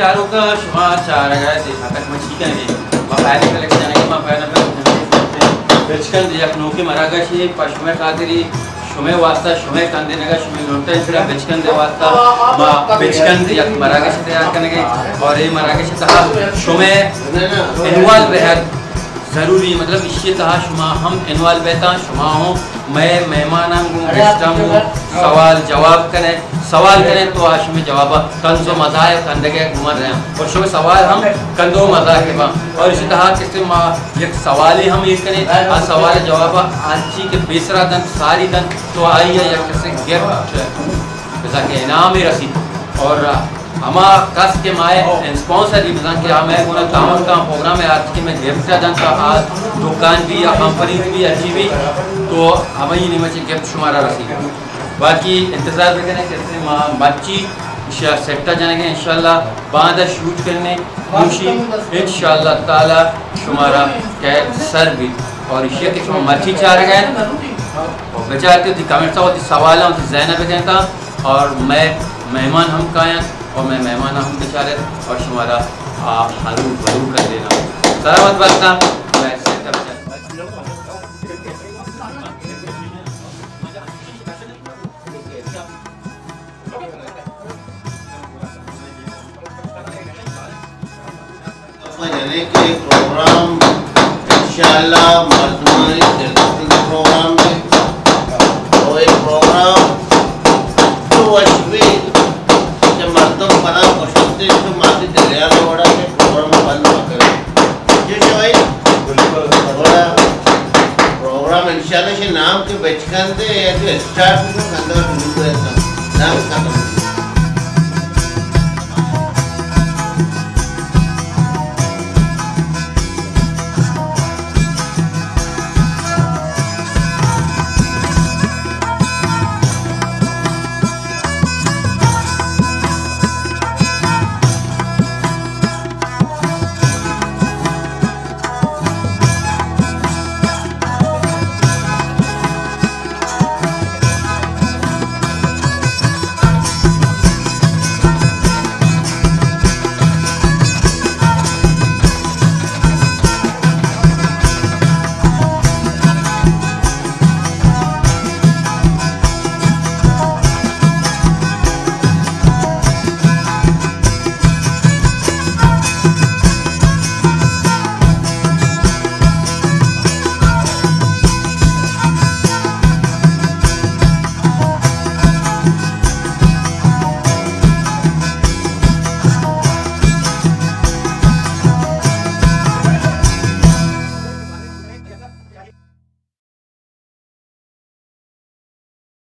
چاروکاں، شما چارگ ءَ ات، حقیقت ما چی کنیں؟ ما پہلے کلیکشن ءَ، ما پہلے بچکند یک نوکیں مراگشے پہ شمئے خاطری، شمئے واسطہ، شمئے کندینگ ءَ، شمئے لوٹائیں سرا بچکند ءِ واسطہ ما بچکند یک مراگش تیار کنگ ءَ اور اے مراگش ءِ تہا شمئے انوالو بہگ ضروری، مطلب، ایشی ءِ تہا شما ہم انوالو بیتاں، شما ہوں مئے مہماناں گوں، گیسٹاں گوں سوال جواب کنے، سوال کنے تو آ شمئے جواب ءَ کنز و مزاح ءِ کندگ ءَ گوں من رہاں اور شمئے سوال ہم کندو مزاح ءِ باں اور ایشی ءِ تہا کسے ما یک سوالے ہم ایر کنے، آ سوال ءِ جواب ءَ ہرچی کہ پیسرا دنت، ساری دنت تو آئی ءَ یک کسے گفٹ بزاں کہ انعامے رسیت اور ہما کس کہ مئے اسپانسر بی بزاں کہ آ مئے گونا تعاون کاں پروگرام ءَ آرت کہ مئے گفٹ ءَ دنت، آ دکان بی یا کمپنی بی ہرچی بی تو ہمائی نیمہ چہ گفٹ شمارا رسیت۔ باقی انتظار بکنے کہ ما مرچی ایشی ءَ سیٹ ءَ جنگ ءَ انشاءاللہ باندا شوٹ کرنے موشی انشاءاللہ تعالی شمارا کہ سر بیت اور ایشی ءَ کہ شما مرچی چارگ ءَ ات اور بچارتے وتی کمنٹس ءَ وتی سوالاں وتی ذہن ءَ بکنتاں اور مئے مہمان ہم کایاں اور مئے مہمان ہم بچارت اور شمارا آ ہرو برو کر دینا۔ سلامت باتاں، مئے سیٹ ءَ بچار۔ یعنی کہ پروگرام انشاءاللہ مردمانی دلپسند پروگرام ہے اور یہ پروگرام تو وش بھی کہ مردم پدا خوش ہوتے تو ماتی دلیال وڑا کہ پروگرام بند نہ کرے۔ جی شاہی؟ بالکل۔ وڑا پروگرام انشاءاللہ شی نام کہ بچکند ءَ یا جو اسٹارٹ بکنت، اندر شروع کرتا۔ نام ختم۔